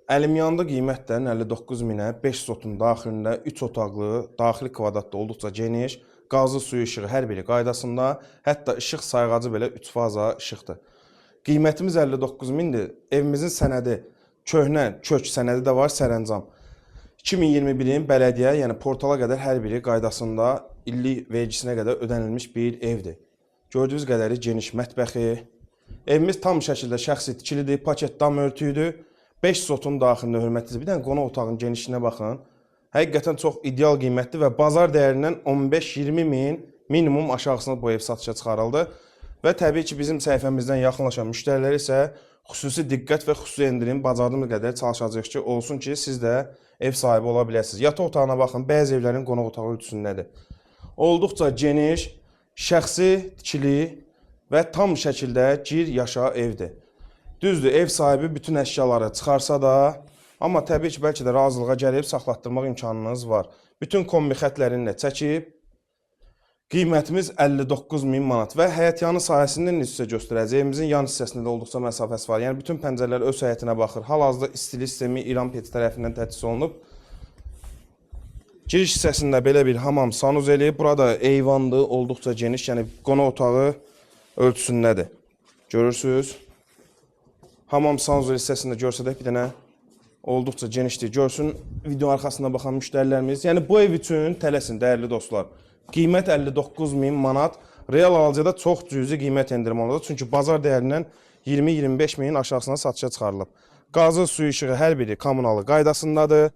Əlim yandı qiymətdən 59 minə 5 sotun daxilində 3 otaqlı, daxili kvadratda olduqca geniş, qazı, suyu, işığı hər biri qaydasında, hətta işıq sayğacı belə 3 faza işıqdır. Qiymətimiz 59 mindir. Evimizin sənədi köhnə, kök sənədi də var, sərəncam. 2021-in bələdiyyə, yəni portala qədər hər biri qaydasında illik vergisinə qədər ödənilmiş bir evdir. Gördüyünüz qədəri geniş mətbəxi. Evimiz tam şəkildə şəxsi tikilidir, paket dam örtüyüdür. 5 sotun daxilində, hörmətli izləyicilər, bir dənə qonaq otağının genişliyinə baxın. Həqiqətən çox ideal qiymətli və bazar dəyərindən 15-20 min minimum aşağısına bu ev satışa çıxarıldı. Və təbii ki, bizim səhifəmizdən yaxınlaşan müştərilər isə xüsusi diqqət və xüsusi endirim bacardığımız qədər çalışacağıq ki, olsun ki, siz də ev sahibi ola biləsiniz. Yataq otağına baxın, bəzi evlərin qonaq otağı ölçüsündədir. Olduqca geniş, şəxsi tikili və tam şəkildə gir yaşa evdir. Düzdür, ev sahibi bütün əşyaları çıxarsa da, amma təbii ki, bəlkə də razılığa gəlib saxlatdırmaq imkanınız var. Bütün kombi xətlərini də çəkib. Qiymətimiz 59 min manat və həyətyanı sahəsində indi sizə göstərəcəyim. Evimizin yan hissəsində də olduqca məsafəsi var. Yəni bütün pəncərələr öz həyətinə baxır. Hal-hazırda istilik sistemi İran peti tərəfindən təchiz olunub. Giriş hissəsində belə bir hamam sanuzeli. Burada eyvandır, olduqca geniş, yəni qonaq otağı ölçüsündədir. Görürsüz? Hamam sanuzel hissəsində görsədək bir dənə olduqca genişdir. Görsün video arxasında baxan müştərilərimiz. Yəni bu ev üçün tələsin, dəyərli dostlar. Qiymət 59 min manat. Real alıcıda çox cüzi qiymət endirimi olacaq. Çünki bazar dəyərindən 20-25 min aşağısına satışa çıxarılıb. Qazı, suyu, işığı hər biri kommunalı qaydasındadır.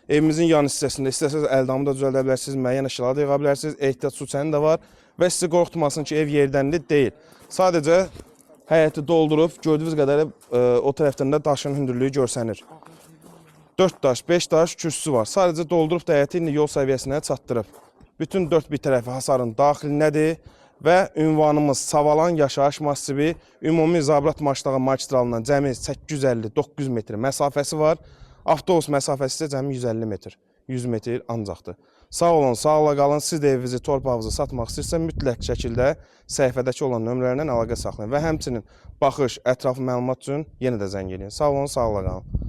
Evimizin yan hissəsində istəsəniz əldamı da düzəldə bilərsiniz, müəyyən əşyaları da yığa bilərsiniz. Ehtiyat su çəni də var və sizi qorxutmasın ki, ev yerdənli deyil. Sadəcə həyəti doldurub gördüyünüz qədər o tərəfdən də daşın hündürlüyü görsənir. 4 daş, 5 daş kürsüsü var. Sadəcə doldurub da həyəti indi yol səviyyəsinə çatdırıb. Bütün dörd bir tərəfi hasarın daxilindədir və ünvanımız Savalan yaşayış massivi, ümumi Zabrat Maşdağa magistralından cəmi 850-900 metr məsafəsi var. Avtobus məsafəsi isə cəmi 150 metr, 100 metr ancaqdır. Sağ olun, sağla qalın. Siz də evinizi, torpağınızı satmaq istəyirsə mütləq şəkildə səhifədəki olan nömrələrlə əlaqə saxlayın və həmçinin baxış, ətraflı məlumat üçün yenə də zəng eləyin. Sağ olun, sağla qalın.